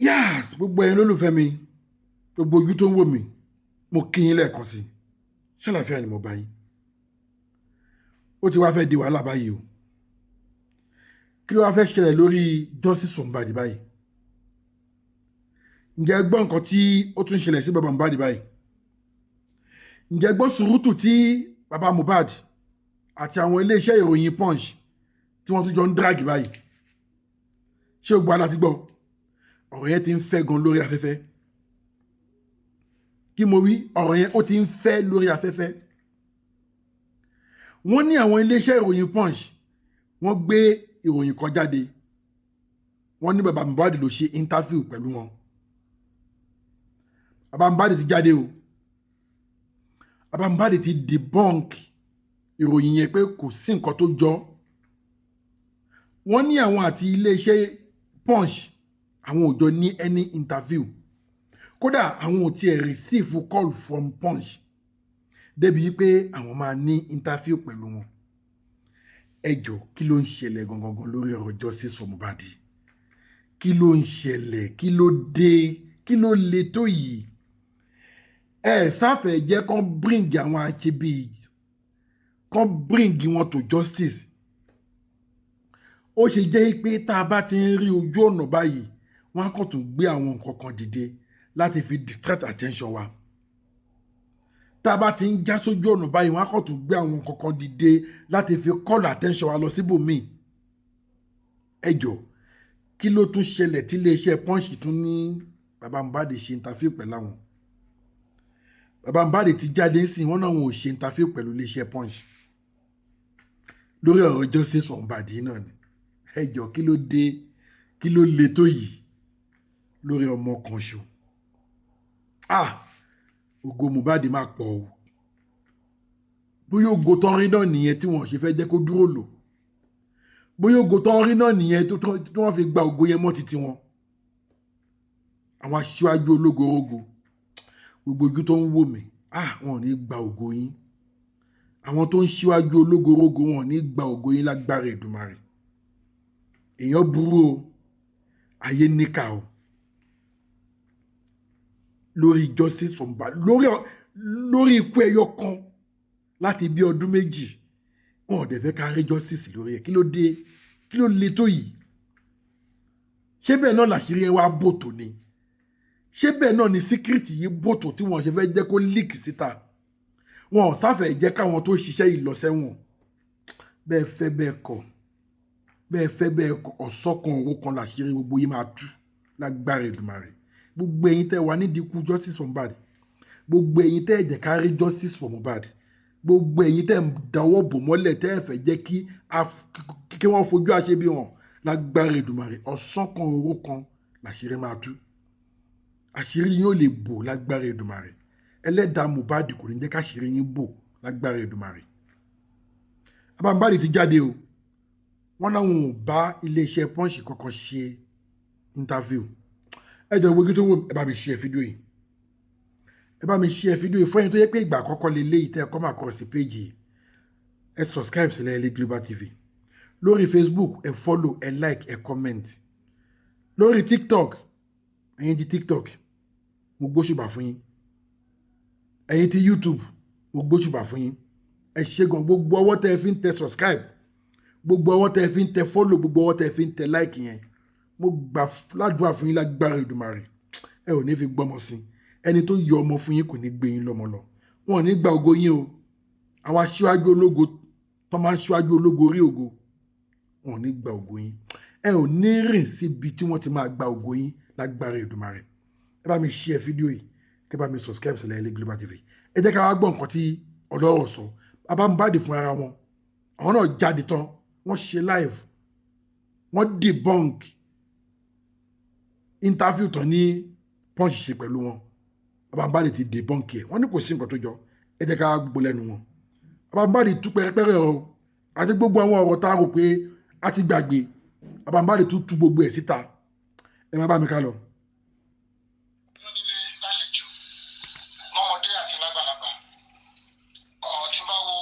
Yes, gbogbo ẹ̀yin lólùfẹ́ mi, gbogbo ojú tó ń wò mí, mo kí yín lẹ́ẹ̀kan sí i. Ṣàlàfíà ni mo bá yín. Ó ti wá fẹ́ di wàhálà báyìí o. Kí ló wá fẹ́ ṣẹlẹ̀ lórí justice for Mohbad báyìí? Ǹjẹ́ ẹ gbọ́ nǹkan tí ó tún ṣẹlẹ̀ sí bàbá Mohbad báyìí? Ǹjẹ́ gbọ́ sùúrùtù tí bàbá Mohbad àti àwọn iléeṣẹ́ ìròyìn Punch tí wọ́n tún jọ ń drag báyìí? Ṣé o gbọ́ aláti gbọ́? Ọ̀rọ̀ yẹn ti ń fẹ́ gan lórí afẹ́fẹ́. Kí mo wí? Ọ̀rọ̀ yẹn, ó ti ń fẹ́ lórí afẹ́fẹ́. Wọ́n ní àwọn iléeṣẹ́ ìròyìn Punch, wọ́n gbé ìròyìn kan jáde. Wọ́n ní bàbá Mohbad ló ṣe interview pẹ̀lú wọn. Bàbá Mohbad ti jáde o. Bàbá Mohbad ti debunk ìròyìn yẹn pé kò sí nǹkan tó jọ. Wọ́n ní àwọn àti iléeṣẹ́ Punch, àwọn ò jọ ní any interview. Kódà, àwọn ò tiẹ̀ receive call from Punch débi pé àwọn máa ní interview pẹ̀lú wọn. Ẹ jọ̀ọ́, kí ló ń ṣẹlẹ̀ gangan lórí ọ̀rọ̀ justice for Mohbad? Kí ló ń ṣẹlẹ̀? Kí ló dé? Kí ló le tó yìí? Ẹ sáfẹ́ jẹ́ kán bring àwọn aṣebi, kán bring wọn to justice. Ó ṣe jẹ́ pé tá a bá ti ń rí ojú ọ̀nà báyìí, wọ́n á kàn tún gbé àwọn nǹkan kan dìde láti fi distract attention wa. Tá a bá ti ń já sójú ọ̀nà báyìí, wọ́n á kàn tún gbé àwọn nǹkan kan dìde láti fi call attention wa lọ síbòmíì. Ẹ jọ̀ọ́, kí ló tún ṣẹlẹ̀ tí iléeṣẹ́ Punch tún ní bàbá Mohbad ṣe interview pẹ̀lú àwọn? Bàbá Mohbad ti jáde ń sìn, wọ́n náà wọn ò ṣe interview pẹ̀lú iléeṣẹ́ Punch lórí ọ̀rọ̀ justice for Mohbad náà ni. Ẹ jọ̀ọ́, kí ló dé? Kí ló le tó yìí lórí ọmọ kan ṣo? Ah, ògo Mohbad máa pọ̀ o. Bóyá ògo tán rí náà nìyẹn tí wọ́n ṣe fẹ́ jẹ́ kó dúró lò. Bóyá ògo tán rí náà nìyẹn tí wọ́n fi gba ògo yẹn mọ́ títí wọn. Àwọn aṣíwájú ológorógo, gbogbo ojú tó ń wò mí, ah, wọn ò ní gba ògo yín. Àwọn tó ń ṣíwájú ológorógo, wọn ò ní gba ògo yín lágbára Èdùmàrè. Èèyàn burú o, ayé níkà o. Lórí justice for Mohbad, lórí ikú ẹyọ kan láti bí ọdún 2, wọn ò dẹ̀ fẹ́ ká rí justice lórí ẹ̀. Kí ló dé? Kí ló le tó yìí? Ṣé bẹ́ẹ̀ náà làṣírí ẹ wá bò tó ni? Ṣé bẹ́ẹ̀ náà ni secret yìí bò tó tí wọ́n ṣe fẹ́ jẹ́ kó leak síta? Wọn ò sáfẹ́ jẹ́ káwọn tó ṣiṣẹ́ yìí lọ sẹ́wọ̀n. Bẹ́ẹ̀ fẹ́ bẹ́ẹ̀ kọ̀, bẹ́ẹ̀ fẹ́ bẹ́ẹ̀ kọ̀, ọ̀sán kan òru kan làṣírí gbogbo yìí máa tú lágbára Èdùmàrè. Gbogbo ẹ̀yin tẹ́ wà nídìí ikú justice for Mohbad, gbogbo ẹ̀yin tẹ́ ẹ jẹ́ ká rí justice for Mohbad, gbogbo ẹ̀yin tẹ́ ń dáwọ́ bò mọ́lẹ̀, tẹ́ ẹ fẹ́ jẹ́ kí wọ́n fojú àṣebi hàn, lágbára Èdùmàrè, ọ̀sán kan òru kan làṣírí máa tú. Àṣírí yín ò lè bò lágbára Èdùmàrè. Ẹlẹ́dàá Mohbad kò ní jẹ́ káṣírí yín bò lágbára Èdùmàrè. Bàbá Mohbad ti jáde o. Wọ́n láwọn ò bá iléeṣẹ́ Punch kankan ṣe interview. Ẹ jọ̀ọ́, gbogbo tó wò, ẹ bá mi share fídíò yìí. Ẹ bá mi share fídíò yìí. Fún ẹ̀yin tó yẹ pé ìgbà àkọ́kọ́ lè léyìí tẹ́ ẹ kọ́ máa kọ́ sí péjì yìí, ẹ subscribe sílẹ̀ Ilé Global TV lórí Facebook. Ẹ follow, ẹ like, ẹ comment. Lórí TikTok, ẹ̀yin ti TikTok, mo gbóṣùbà fún yín. Ẹ̀yin ti YouTube, mo gbóṣùbà fún yín. Ẹ ṣé gan. Gbogbo ọwọ́ tẹ́ ẹ fi ń tẹ subscribe, gbogbo ọwọ́ tẹ́ ẹ fi ń tẹ follow, gbogbo ọwọ́ tẹ́ ẹ fi ń tẹ like yẹn, mo gbà ládùúrà fún yín, lágbára Èdùmàrè, ẹ ò ní fi gbọ́mọ sí. Ẹni tó yọ ọmọ fún yín kò ní gbé yín lọ́mọ lọ. Wọn ò ní gba ògo yín o. Àwọn aṣíwájú ológo tó máa ń ṣíwájú ológo rí ògo, wọn ò ní gba ògo yín. Ẹ ò ní rìn síbi tí wọ́n ti máa gba ògo yín lágbára Èdùmàrè. Ẹ bá mi share fídíò yìí, kẹ́ bá mi subscribe sílẹ̀ Ilé Global TV. Ẹ jẹ́ ká wá gbọ́ nǹkan tí ọlọ́rọ̀ sọ. Bàbá Mohbad fún ara wọn, àwọn náà jáde tán, wọ́n ṣe live, wọ́n debunk interview tán ní Punch ṣe pẹ̀lú wọn. Bàbá Mohbad ti debunk ẹ̀. Wọ́n ní kò sí nǹkan tó jọ. Ẹ jẹ́ ká gbọ́ lẹ́nu wọn. Bàbá Mohbad tú pẹ́rẹ́pẹ́rẹ́ o, àti gbogbo àwọn ọ̀rọ̀ tá a rò pé a ti gbàgbé. Bàbá Mohbad tún tú gbogbo ẹ̀ síta. Ẹ má bá mi ká lọ. Lónílé lálejò, lọ́mọdé àti lágbàlagbà, ọ̀ tí bá wo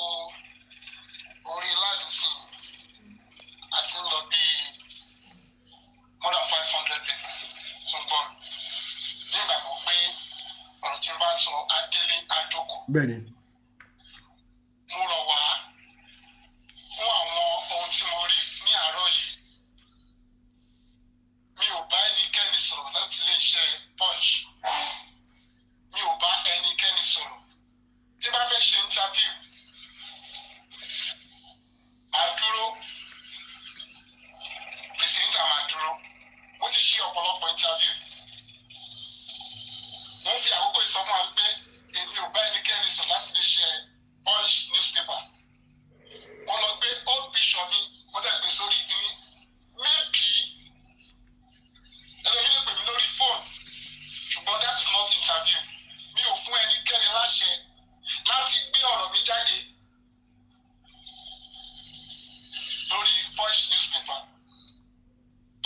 orí live sí, àti ń lọ bíi more than 500 people tó ń gbọ́ mi. Bẹ́ẹ̀ ni. Mo rọ̀ wá fún àwọn ohun tí mo rí ní àárọ̀ yìí. Mi ò bá ẹnikẹ́ni sọ̀rọ̀ láti iléeṣẹ́ Punch. Mi ò bá ẹnikẹ́ni sọ̀rọ̀. Tí bá fẹ́ ṣe interview, màá dúró, presenter máa dúró. Mo ti ṣe ọ̀pọ̀lọpọ̀ interview. Mo ń fi àkókò ìsọfún wa pé èmi ò bá ẹnikẹ́ni sọ̀rọ̀ láti iléeṣẹ́ Punch newspaper. Wọ́n lọ gbé old picture mi, wọ́n dẹ̀ gbé sórí kíní. Maybe ẹlòmíì lè pè mí lórí fóònù, ṣùgbọ́n that is not interview. Mi ò fún ẹnikẹ́ni láṣẹ láti gbé ọ̀rọ̀ mi jáde lórí Punch newspaper.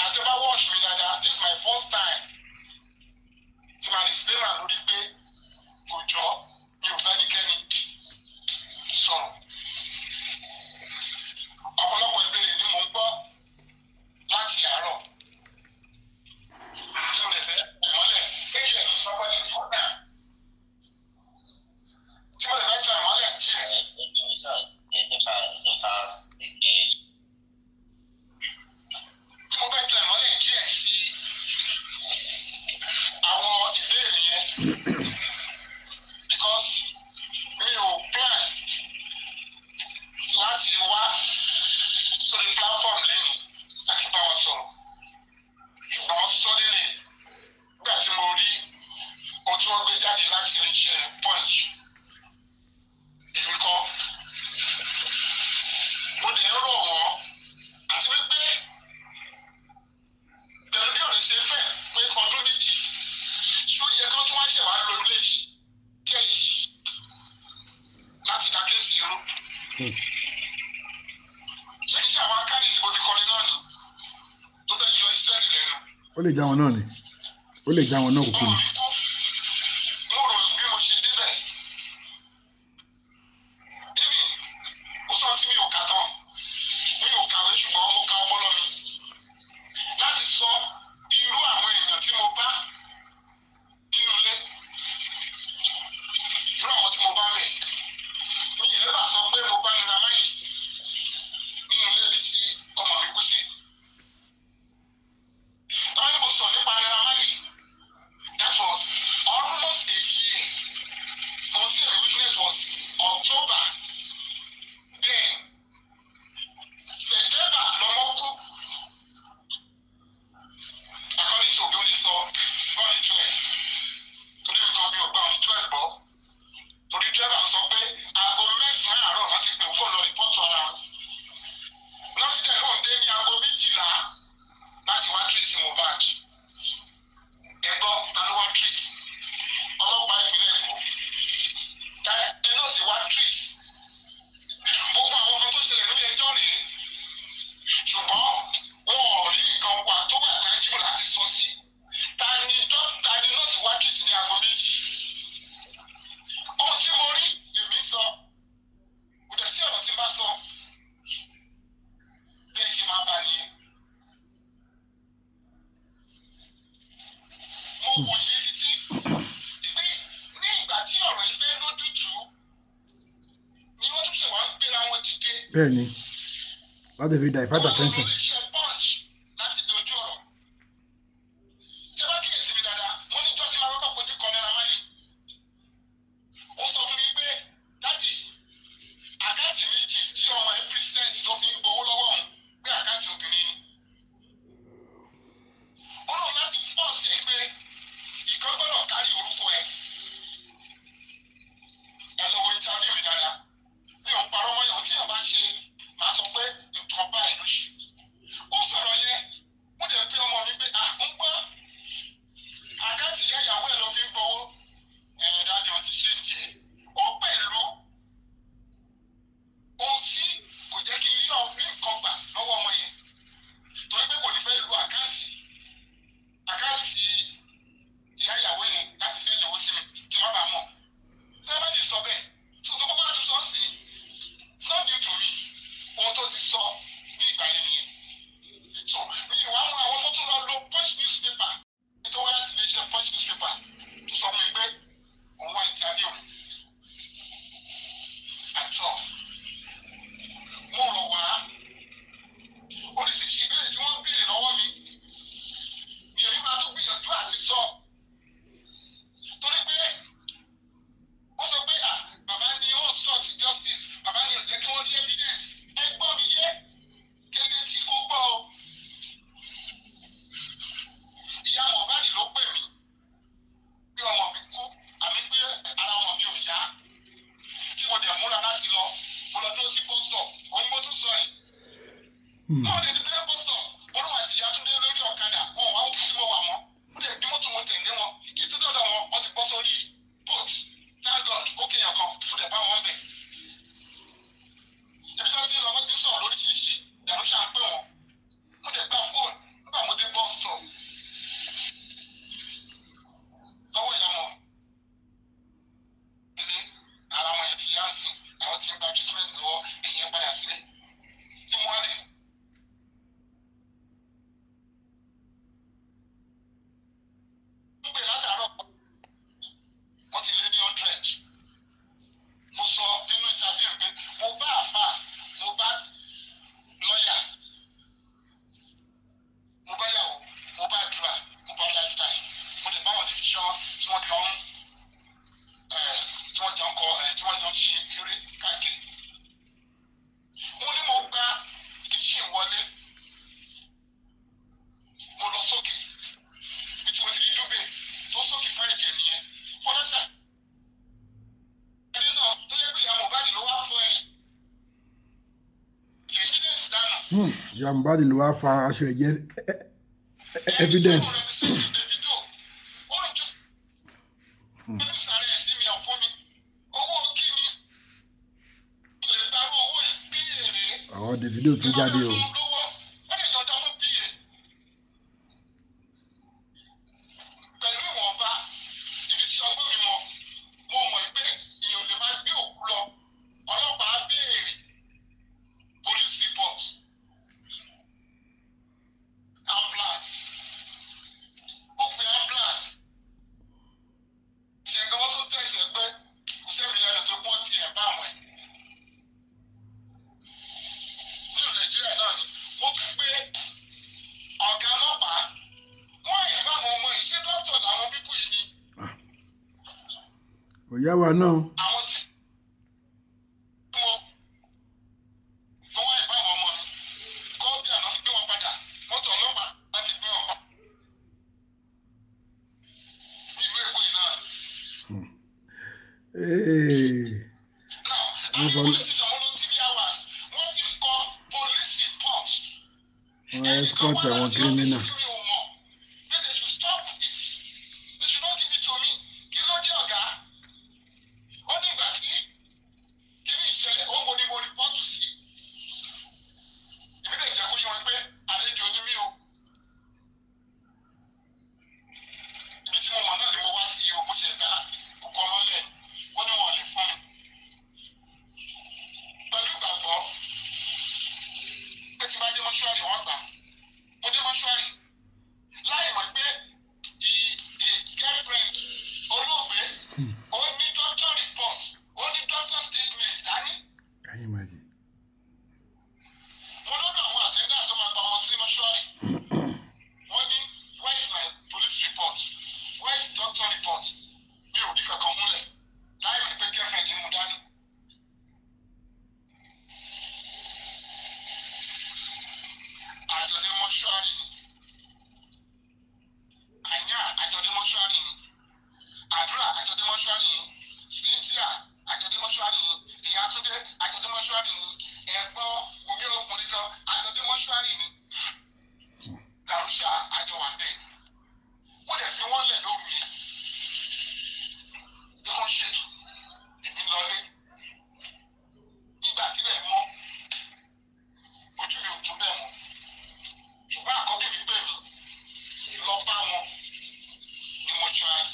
Àti bá watch mi dáadáa, this is my first time tí màá disclaimer lórí pé kò jọ, mi ò bá ẹnikẹ́ni sọ̀rọ̀. Ọ̀pọ̀lọpọ̀ ìbéèrè ni mò ń gbọ́ láti àárọ̀ tí mo lè fẹ́ ìmọ́lẹ̀ díẹ̀, tí mo lè fẹ́ tẹ ìmọ́lẹ̀ díẹ̀. Tí mo fẹ́ tẹ ìmọ́lẹ̀ díẹ̀ sí àwọn ìbéèrè yẹn, because mi ò plan láti wá sórí platform lẹ́yìn láti bá wa sọ̀rọ̀, ṣùgbọ́n suddenly nígbà tí mo rí ohun tí wọ́n gbé jáde láti iléeṣẹ́ Punch, èmi kọ́. Mo dẹ̀ ń rọ̀ wọ́n, àti wípé pẹ̀lú bí ọ̀rẹ́ ṣe fẹ́ pé ọdún 2, ṣó yẹ kán tún wá ṣẹ̀ wá lo ilé iṣẹ́ yìí láti dá case irú? Ṣé kìí ṣe àwọn akáàdì tí mo fi kọrin náà ni tó fẹ́ yọ Ísírẹ́lì lẹ́nu? Ó lè já wọn náà ni, ó lè já wọn náà kúkú Ọmọ ni. mi kú, mo ròyìn bí mo ṣe débẹ̀. Even kò sọ tí mi ò kà tán, mi ò kàwé, ṣùgbọ́n mo ka ọpọlọ mi láti sọ irú àwọn èèyàn tí mo bá nínú ilé, irú àwọn tí mo bá mẹ̀. Mi ì lẹ́bàá sọ pé mo bá Naira Marley nínú ilé ibi tí ọmọ mi kú sí. Tọ́lá ní mo sọ nípa Naira Marley, that was almost a year. Ohun tí èmi witness was October, then September lọmọ kú. According to òbí ó lè sọ on the 12, torí nǹkan mi ò gba on the 12 gbọ́, torí driver sọ pé aago 9 àárọ̀ láti pè ó kó lọ report ara wọn. Nọ́ọ̀sì dẹ̀ lóun dé ní aago 12 láti wá treat Mohbad. Ẹ gbọ́, ta ló wá treat? Ọlọ́pàá ìpínlẹ̀ Èkó. Ta ni nọ́ọ̀sì wá treat? Gbogbo àwọn kan tó ṣẹlẹ̀ ní ẹjọ́ rèé, ṣùgbọ́n wọn ò rí nǹkan wà tó wà tangible láti sọ sí. Ta ni ta ni nọ́ọ̀sì wá treat ní aago 2? Ohun tí mo rí lèmi sọ, kò dẹ̀ sí ọ̀rọ̀ tí n bá sọ bẹ́ẹ̀ ṣe máa bá nìyẹn. Mo wòye títí pé ní ìgbà tí ọ̀rọ̀ yìí fẹ́ lójútùú ni wọ́n tún ṣe wá ń gbéra wọn dìde. Bẹ́ẹ̀ ni, láti fi divert attention. Iléeṣẹ́ Punch láti dojú ọ̀rọ̀. Tẹ́ bá kíyèsí mi dáadáa, mo níjọ́ tí màá kọ́kọ́ fojú kan Naira Marley, ó sọ fún mi pé, "Daddy, account méjì tí ọmọ ẹ̀ present tó fi ń gbowó lọ́wọ́ òun, pé account obìnrin ni." Ó lóun láti force ẹ̀ pé ìkan gbọ́dọ̀ kárí orúkọ ẹ̀. Ẹ lọ wo interview mi dáadáa. Mi ò ń parọ́ mọ́yàn. Tí èèyàn bá ṣe, màá sọ pé nǹkan báyìí ló ṣe. Ó sọ̀rọ̀ yẹn, mo dẹ̀ pé ọmọ mi pé à ń gbọ́. Wọ́n lè ní bílẹ̀ bus stop. Olúwa àti ìyá Túndé lórí ọ̀kadà. Wọn ò wá òkú tí mo wà mọ́. Mo lè gbé mọ́tò wọn tẹ̀lé wọn. Kí tó dọ̀dọ̀ wọn, wọ́n ti bọ́ sórí boat. Thank God, ó kéèyàn kan, mo dẹ̀ bá wọn bẹ̀. Ibi tí wọ́n ti ń lọ, wọ́n ti ń sọ̀rọ̀ lóríṣiríṣi. Dàrúṣà ń pè wọ́n. Mo dẹ̀ gba fóònù nígbà mo dé bus stop. Lọ́wọ́ ìyá wọn ilé ara wọn yẹn ti yá sí, àwọn tí ń gba treatment lọ́wọ́, ẹ̀yìn padà sílé tí wọ́n rí. Ń pè látàárọ̀, wọ́n ti lé ní 100. Mo sọ nínú interview pé mo bá àáfàá, mo bá lọ́yà, mo bá yàwó, mo bá àdúrà, mo bá lifestyle, mo lè bá wọn division tí wọ́n jọ ń tí wọ́n jọ ń kọ tí wọ́n jọ ń ṣe eré káàkiri. Mo ní mo gba kitchen wọlé, mo lọ sókè bí tí mo ti rí dúbè tó sókè fún ẹ̀jẹ̀ nìyẹn. Fọlọ́ṣà ẹni náà tó yẹ pé ìyá Mohbad ló wá fọ ẹ̀yìn evidence dànù. Ìyá Mohbad ló wá fa aṣọ ẹ̀jẹ̀ evidence. Davido ó lọ tún producer rẹ̀ sí mi ọ̀ fún mi owó kí ni lè gbarú owó yìí bí èrè. Àwọn Davido tún jáde o. Wọ́n lè yọ̀ǹda fún PA pẹ̀lú ìwọ̀nba ibi tí ọgbọ́n mi mọ̀. Mo mọ̀ pé èèyàn lè máa gbé òkú lọ, ọlọ́pàá béèrè police report, ambulance, ó pe ambulance tí ẹgbẹ́ wọn tó tẹ̀sí ẹgbẹ́ kò sẹ́mi lẹ́nu tó pọ́n tiẹ̀ bá àwọn ẹ̀ nínú Nàìjíríà náà ni wọ́n tún gbé ọ̀gá ọlọ́pàá wọ́n ẹ̀ bá àwọn ọmọ yìí ṣé dókítà làwọn pípù yìí ni. Kò yá wa náà. Àwọn tí mo mo wá ẹ̀ bá àwọn ọmọ mi kọ́ọ̀bì àná fi gbé wọn padà, mọ́tò ọlọ́pàá á fi gbé wọn pa nílùú Èkó yìí náà. Ee. Now, Wọ́n àwọn sọ police station, mo lò 3 hours, wọ́n ti kọ police report. Wọ́n escort àwọn criminal. Tí mi ò mọ̀ pé they should stop it, they should not give it to me. Kí ló dé ọ̀gá? Ó ní ìgbà tí kíní ìṣẹ̀lẹ̀ ó mo ní mo rìpọ́ọ̀tù sí. Èmi lè jẹ́ kó yé wọn pé àlejò ni mí o. Ibi tí mo mọ̀ náà ni mo wá sí yìí o, mo ṣe dá òkú ọmọ lẹ̀, ó ní wọn ò lè fún mi. Pẹ̀lú ìgbàgbọ́ pé tí bá dé mọ́ṣúárì wọ́n gbà, mo dé mọ́ṣúárì láì mọ̀ pé the girlfriend olóògbé ó ní doctor report, ó ní doctor statement dání. Can you imagine? Mo lọ́dọ̀ àwọn attendants tó máa gba wọn sí mọ́ṣúárì, wọ́n ní where is my police report, where is doctor report? Mi ò rí kankan múlẹ̀ láì mọ̀ pé girlfriend ń mú dání. Àjọ̀dé mọ́ṣúárì ni àyà, àjọ̀dé mọ́ṣúárì ni àdúrà, àjọ̀dé mọ́ṣúárì ni Cynthia, àjọ̀dé mọ́ṣúárì ni ìyá Túndé, àjọ̀dé mọ́ṣúárì ni ẹ̀gbọ́n Wùmí ọkùnrin kan, àjọ̀dé mọ́ṣúárì ni Dàrúṣà, àjọ wà ń bẹ̀. Wọ́n dẹ̀ fi wọ́n lẹ̀ lóru yẹn bí wọ́n ṣètò, èmi lọlé. Nígbà tílẹ̀ mọ́, ojú mi ò tó bẹ́ẹ̀ mọ́, ṣùgbọ́n àkọ́bí mi pè mí lọ bá wọn ní mọ́ṣúárì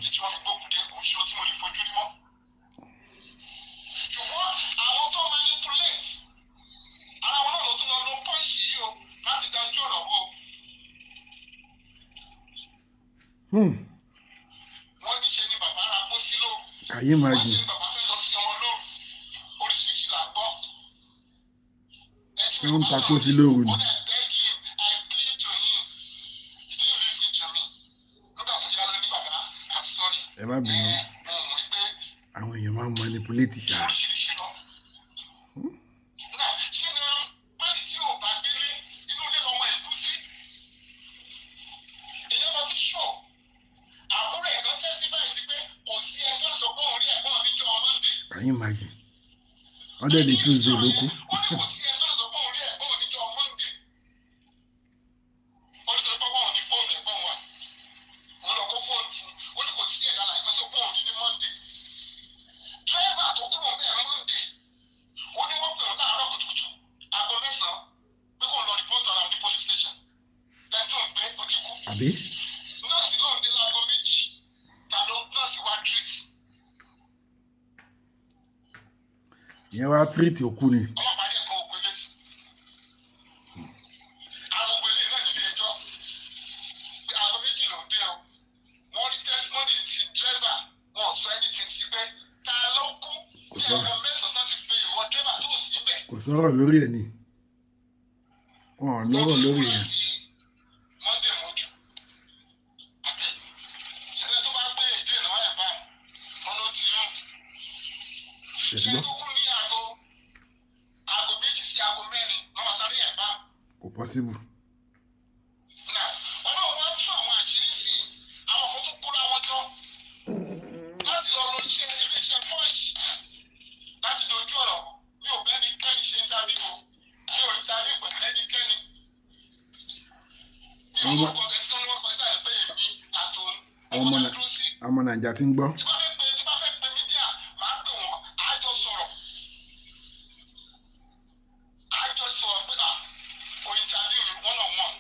títí wọ́n fi gbókùn dé. Kò ń ṣe ohun tí mo lè fojú rí mọ́, ṣùgbọ́n àwọn tó manipulate ara wọn náà ló tún lọ lo pọ́ǹsì yìí o láti dá ojú ọ̀rọ̀ wò. Wọ́n ní ṣe ni bàbá ra kó sí lóru. Can you Wọ́n imagine? ṣe ni bàbá fẹ́ lọ sí ọmọ lóru, oríṣiríṣi là ń gbọ́. Ẹ tí Ṣé wọ́n ń mo bá ta kó sọ̀rọ̀ sí lóru ni? Ó dẹ̀ beg him, I plead to him, he didn't listen to me. Nígbà tó yá ló ní bàbá, I'm sorry. Ẹ má bínú. Ẹ mo mọ̀ pé Àwọn èèyàn máa ń manipulate ṣá. oríṣiríṣi lọ. Náà ṣé ni Marley tí ò bá gbélé inú ilé lọmọ ẹ̀ kú sí? Èèyàn lọ sí show. Àbúrò ẹ̀ kan testify sí pé kò sí ẹni tó lè sọ pé òun rí ẹ̀gbọ́n mi jọ Monday. Can you imagine? Wọ́n dẹ̀ ní Tuesday ló kú. Ó ní kò sí ẹni tó lè sọ pé òun rí ẹ̀gbọ́n òun níjọ́ Monday. Ó ní sọ pé òun ní fóònù ẹ̀gbọ́n wa. Òun lọ kó fóònù fún un. Ó ní kò sí ẹ̀dá láì sọ pé òun rí ní Monday. Dírẹ́fà tó kúrò ń bẹ̀ Monday. Ó ní wọ́n pè òun láàárọ̀ kùtùkùtù aago 9 pé kóun lọ report ara òun ní police station. Lẹ́ni tó ń gbé ó ti kú. Àbí? Nọ́ọ̀sì lóun dé láago 2, ta ló nọ́ọ̀sì wá treat. Ìyẹn wá tírìtì òkú ni. Ọlọ́pàá dẹ̀ kọ ògbé létí. Àwọn ògbé lè náà nílé ẹjọ́ pé aago 2 ló ń dé o. Wọ́n rí testimony ti dírẹ́fà, wọn ò sọ anything sí pé ta ló kú Kò ní sọ. aago 9 tán ti pe ìwọ dírẹ́fà tó sí bẹ̀. Kò sọ̀rọ̀ lórí ẹ̀ ni. Wọn ò lọ́rọ̀ lórí ẹ̀. Monday mojú. Àbí ṣẹlẹ̀ tó bá gbé èdè náà ẹ̀ bá wọn ló ti rún. Ṣé Ṣẹ̀gbọ́n tó kú ní aago 2 sí aago 4 lọ́wọ́ sáré ẹ̀ bá. kò possible. Now, Ọlọ́run wá tú àwọn àṣírí sí i, àwọn kan tó kóra wọn jọ láti lọ lọ iṣẹ́ iléeṣẹ́ Punch láti dojú ọ̀rọ̀ rú. Mi ò bẹ́ni kẹ́ni ṣe interview o, mi ò interview pẹ̀lú ẹnikẹ́ni. Mi ò Ọmọ- lórúkọ ẹni tí wọ́n kọ sísàlẹ̀ pé èmi àtòun Ọmọ ọmọ Nà- dúró sí. Ọmọ Nàìjà ti ń gbọ́. Tí bá fẹ́ pe tí bá fẹ́ pe mídíà, màá pè wọ́n, á jọ sọ̀rọ̀. Á jọ sọ̀rọ̀ pé à kò interview mi one on one.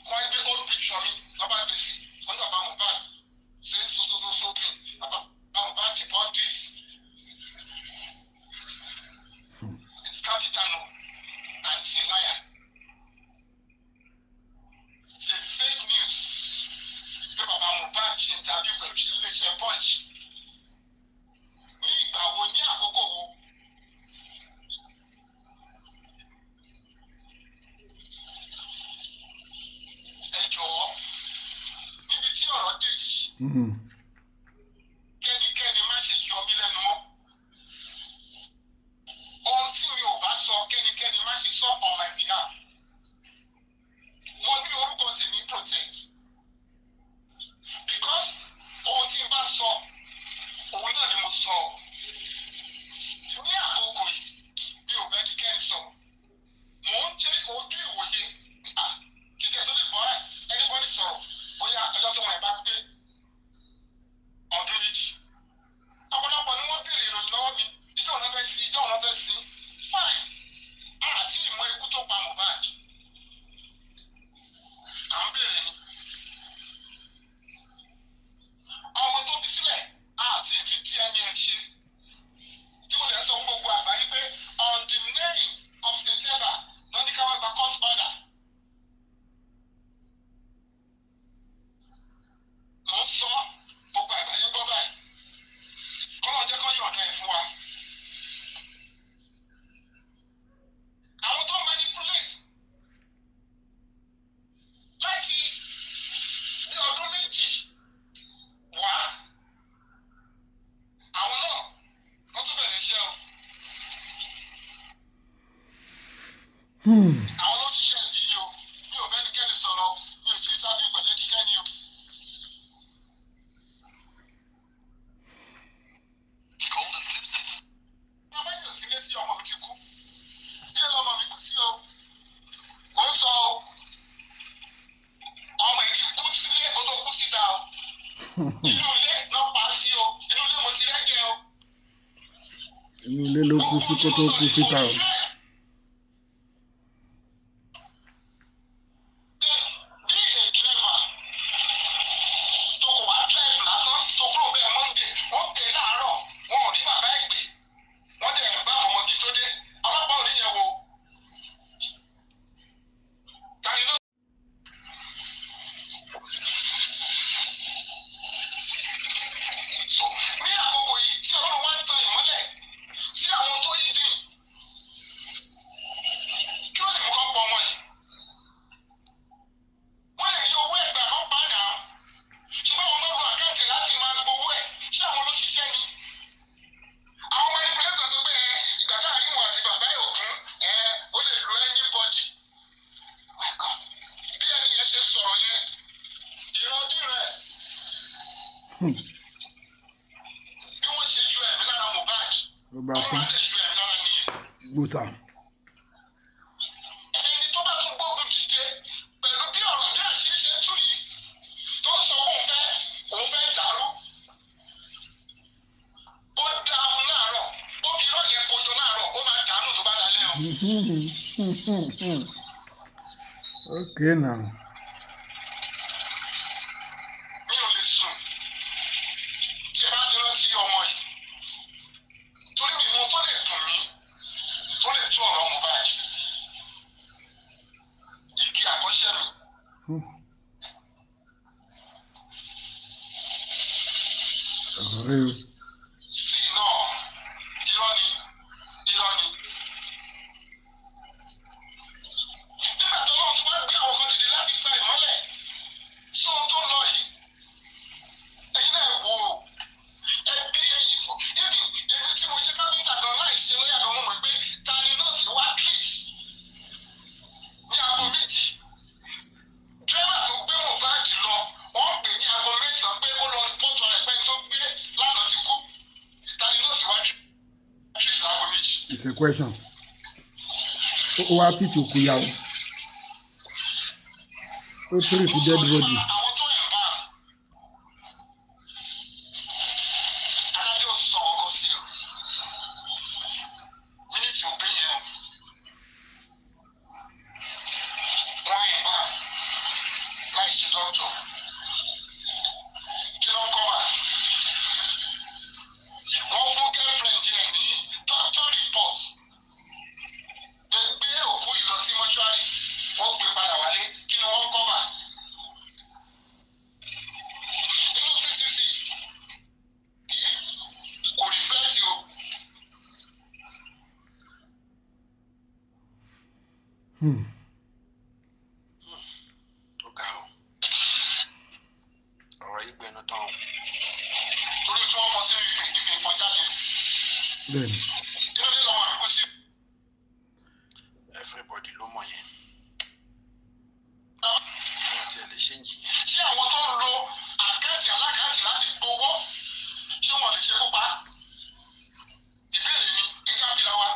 Wọ́n gbé old picture mi, wọ́n bá gbé sí, wọ́n ní bàbá Mohbad ṣe so so so so thing, bàbá Mohbad report this. It's capital no and it's a liar. It's a fake news. Pé bàbá Mohbad ṣe interview pẹ̀lú ṣe iléeṣẹ́ Punch. Ní ìgbà wo, ní àkókò wo? Ẹ jọ̀ọ́, níbi tí ọ̀rọ̀ dé yìí, kẹ́nikẹ́ni má ṣe yọ mí lẹ́nu mọ́. Ohun tí mi ò bá sọ, kẹ́nikẹ́ni má ṣe sọ on my behalf. Mo ní orúkọ tèmi protect. Because ohun tí n bá sọ, òun náà ni mo sọ. Ní àkókò yìí, mi ò bẹ́ kíkẹ́ni sọ̀rọ̀. Mò ń jẹ́ ojú ìwòye, ah, kíkẹ́ tó lè bọ́ anybody sọ̀rọ̀ bóyá ọjọ́ tó mọ̀ ẹ́ bá pé ọdún 2. Ọ̀pọ̀lọpọ̀ ni wọ́n béèrè ìròyìn lọ́wọ́ mi, ìjọ́ òun fẹ́ sí, ìjọ́ òun fẹ́ sí. Fine, àti ìmọ̀ ikú tó pa Mohbad. À ń béèrè ni. Ọmọ tó fi sílẹ̀ àti ìfi DNA ṣe. Tí mo lè sọ fún gbogbo àgbáyé pé on the 9th of September ló ní ká wá gba court order. Mo ń sọ gbogbo àgbáyé gbọ́ báyìí. Kọ́lọ́ jẹ́ kó yọ̀ǹda ẹ̀ fún wa. Àwọn tó manipulate láti bí ọdún 2 wá, àwọn náà wọ́n tún bẹ̀rẹ̀ iṣẹ́ o. Àwọn ló ṣiṣẹ́ ibi yìí o. Mi ò bẹ́nikẹ́ni sọ̀rọ̀, mi ò ṣe interview pẹ̀lú ẹnikẹ́ni o. Bàbá yóò sí létí ọmọ mi ti kú. Ilé lọmọ mi kú sí o. Mo ń sọ o. Ọmọ ẹ̀ ti kú sílé kó tó kú síta o. Inú ilé náà pa á sí o. Inú ilé mo ti rẹ́jẹ o. Inú ilé ló kú sí kó tó kú síta o. Bí a driver tó kò wá drive lásán tó kúrò bẹ́ẹ̀ Monday, wọ́n pè é láàárọ̀, wọn ò rí bàbá ẹ̀ pè, wọ́n dẹ̀ bá àwọn ọmọ kí tó dé, ọlọ́pàá ò rí yẹn wo. Tani náà? So, ní àkókò yìí tí Ọlọ́run wá ń tan ìmọ́lẹ̀ sí àwọn tó yí dì, kí ló lè mú kọ́ pọ̀ ọmọ yìí? Wọ́n lè rí owó ẹ̀gbà kan pa náà, ṣùgbọ́n àwọn ọmọ àkáǹtì láti máa gbowó ẹ̀, ṣé àwọn ló ṣiṣẹ́ ni? Àwọn manipulator sọ pé ẹ ìgbà tá a rí wọn àti bàbá ẹ̀ ògún ẹ ó lè lo anybody. My God. Bí ẹni yẹn ṣe sọ̀rọ̀ yẹn, ìrandí rẹ̀, bí wọ́n ṣe yọ ẹ̀mí lára Mohbad, Ló bá Ọlọ́run tán. á dẹ̀ yọ ẹ̀mí lára Gbòòsà. Ẹni tó bá tún gbógun dìde pẹ̀lú bí ọ̀rọ̀ bí àṣírí ṣe tú yìí, tó ń sọ pé òun fẹ́ dàrú. Ó dáa fún láàárọ̀, ó fi irọ́ yẹn kojọ láàárọ̀, ó máa dànù tó bá dalẹ́ o. Okay now. Mi ò lè sùn tí ẹ bá ti rántí ọmọ yìí, torí mi mọ tó lè dùn mí, tó lè tú ọ̀rọ̀ Mohbad, igi àkọ́ṣẹ́ mi. Ọ̀rẹ́ o. Sí náà, irọ́ ni, irọ́ ni. Nígbà tó lọ́n tún wá gbé àwọn kan dìde láti tan ìmọ́lẹ̀ sí ohun tó ń lọ yìí, ẹ̀yin náà wò ó, ẹbí ẹ̀yin, ibi èmi tí mo jẹ́ kápẹ́ńtà gan láì ṣe lọ́yà gan, mo mọ̀ pé ta ni nọ́ọ̀sì wá treat ní aago 2. Dírẹ́bà tó gbé Mohbad lọ, wọ́n pè ní aago 9 pé ó lọ report rẹ̀ pé ẹni tó gbé lánàá ti kú. Ta ni nọ́ọ̀sì wá treat láago 2? It's a question. Ó wá títí òkú ya o. Ó treat dead body. Àwọn tó ẹ̀ ń bá adájọ́ sọ ọkọ sí o, mínítì ò pé yẹn o, wọ́n ẹ̀ ń bá láì ṣe dọ́kítọ̀. Kí ló ń kọ́ wa? Wọ́n fún girlfriend ẹ̀ ní doctor report pé gbé òkú yìí lọ sí mọ́ṣúárì, wọ́n gbé padà wálé. Kí ni wọ́n ń kọ́ wa nínú CCC yìí? Kò reflect o. Ó ga o, ọ̀rọ̀ yìí gbẹnu tán o. Torí tí wọ́n fọ sínú ìpè, ìpè fọn jáde. Bẹ́ẹ̀ni. Kí ló dé lọ́mọ mi kú sí? Everybody ló mọ̀ yẹn, wọn tiẹ̀ lè ṣe ń jìyàn. Ṣé àwọn tó ń lo account aláccount láti gbowó, ṣé wọn lè ṣekú pa? Ìbéèrè ni, ẹja bíra wa.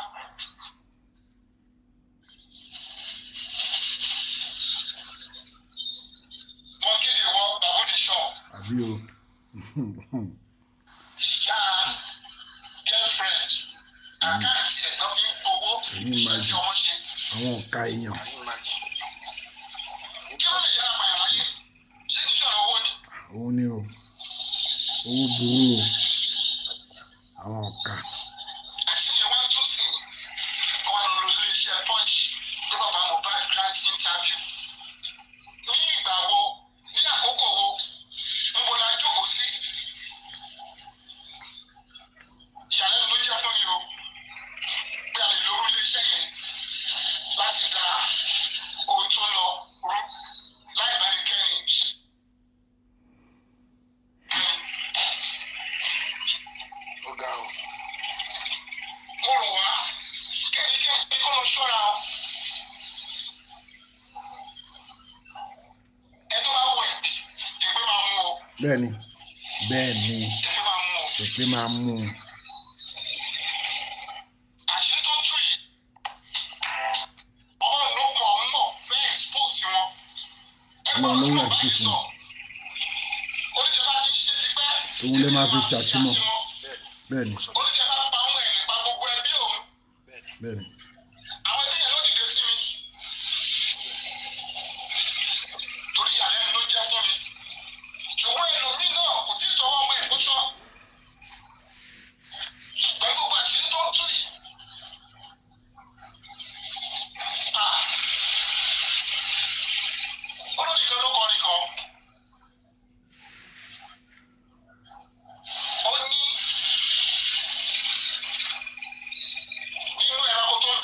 Mo kéde wọ Babudi Shaw. Àbí o. Ìyá girlfriend, account ẹ̀ lọ́ fi ń gbowó. Ẹ̀yin iṣẹ́ tí imagine. ọmọ ṣe. Àwọn ọ̀ka èèyàn. Can you imagine? Kí ló lè yára pààyàn láyé? Ṣé kìí ṣọ̀rọ̀ owó ni? Òun ni o. Owó burú o. Àwọn ọ̀ka. Àṣírí yẹn wá ń tún sí i, wọ́n wá lọ lo iléeṣẹ́ Punch pé bàbá Mohbad grant interview. Ní ìgbà wo? Ní àkókò wo? Níbo la jókòó sí? Ìyàlẹ́nu ló jẹ́ fún mi o pé a lè lo orú iléeṣẹ́ yẹn láti dá ohun tó ń lọ rú láì bá ẹnikẹ́ni ṣe. Ó ga o. Mo rọ̀ wá, kẹ́nikẹ́ni kó lọ ṣọ́ra o. Ẹ tó bá wọ ìpè, ìpè máa mú o. Bẹ́ẹ̀ni. Bẹ́ẹ̀ni. Ìpè máa mú o. Èpè máa mú un. Àṣírí tó tú yìí, Ọlọ́run ló mọ̀ ọ́n mọ̀ fẹ́ expose wọn. Ẹ Ọlọ́run gbọ́dọ̀ ló tí wà mo bá yìí expose sọ. wọn. Oníjọba ti ń ṣe tipẹ́. Òun lè máa fi ṣàṣìmọ̀. Bẹ́ẹ̀ni. Bẹ́ẹ̀ni. Mo sọ. Oníjọba pa òun ẹ̀ nípa gbogbo ẹbí òun. Bẹ́ẹ̀ni. Bẹ́ẹ̀ni. Àwọn ẹbí yẹn ló dìde sí mi, torí ìyàlẹ́nu ló jẹ́ fún mi. Ṣùgbọ́n ẹlòmíì náà kò tí ì tọwọ́ ọmọ ẹ̀ kóṣọ́ pẹ̀lú gbogbo àṣírí tó ń tú yìí. Ah. Olórí kan ló kọrin kan, ó ní nínú ẹranko tó ń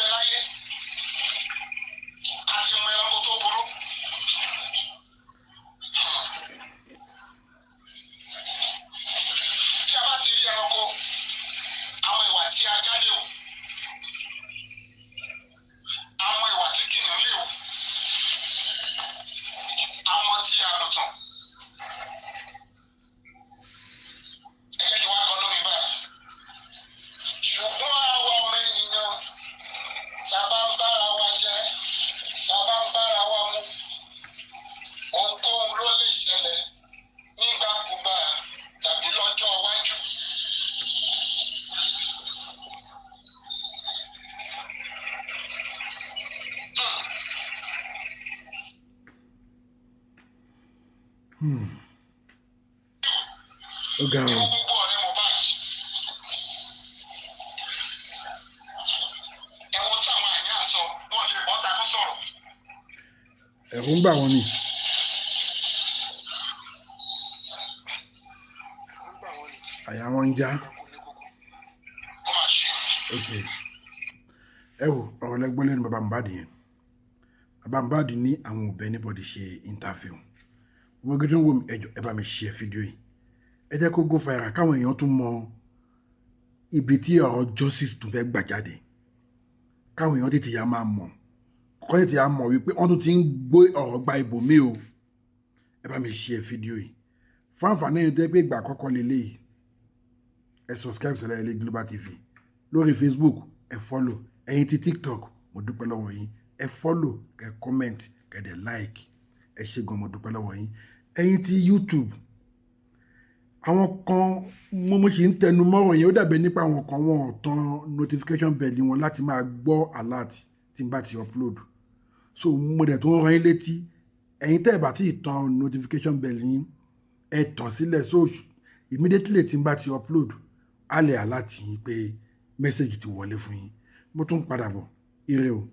Ó ga Ẹ o. wo gbogbo ọ̀rẹ́ Mohbad. Ẹ wo táwọn àyà ń sọ, wọn lè bọ́ ta kó sọ̀rọ̀. Ẹ̀rù ń bà wọ́n ni. Ẹ̀rù ń bà wọ́n ni. Àyà wọn ń já. Ẹ̀kú ní kókó. Ó mà ṣe. Ó ṣe. Ẹ wo ọ̀rọ̀ lẹ́gbọ́n lẹ́nu bàbá Mohbad yẹn. Bàbá Mohbad ní àwọn ò bẹ anybody ṣe interview. Gbogbo tó ń wò mí, ẹ jọ̀ọ́, ẹ bá mi share fídíò yìí. Ẹ jẹ́ kó go viral, káwọn èèyàn tún mọ ibi tí ọ̀rọ̀ justice tún fẹ́ gbà jáde, káwọn èèyàn tètè yá máa mọ̀, kọ́ tètè yá mọ̀ wípé wọ́n tún ti ń gbé ọ̀rọ̀ gba ibòmíì o. Ẹ bá mi share fídíò yìí. Fún àǹfààní ẹ̀yin tó jẹ́ pé ìgbà àkọ́kọ́ leléyìí, ẹ subscribe sí Ọláyẹlé Global TV lórí Facebook, ẹ follow. Ẹ̀yin ti TikTok, mo dúpẹ́ lọ́wọ́ yín. Ẹ follow, kẹ comment, kẹ dẹ̀ like. Ẹ ṣé gan, mo dúpẹ́ lọ́wọ́ yín. Ẹ̀yin ti YouTube, àwọn kan, mo ṣì ń tẹnu mọ́rọ̀ yẹn, ó dàbẹ̀ nípa àwọn kan, wọn ò tan notification bell wọn láti máa gbọ́ alert tí n bá ti upload. So mo dẹ̀ tún rán yín létí, ẹ̀yin tẹ́ ẹ̀ bá tí ì tan notification bell yín, ẹ tàn sílẹ̀, so immediately tí n bá ti upload, á lè alert yín pé message ti wọlé fún yín. Mo tún padà bọ̀. Ire o.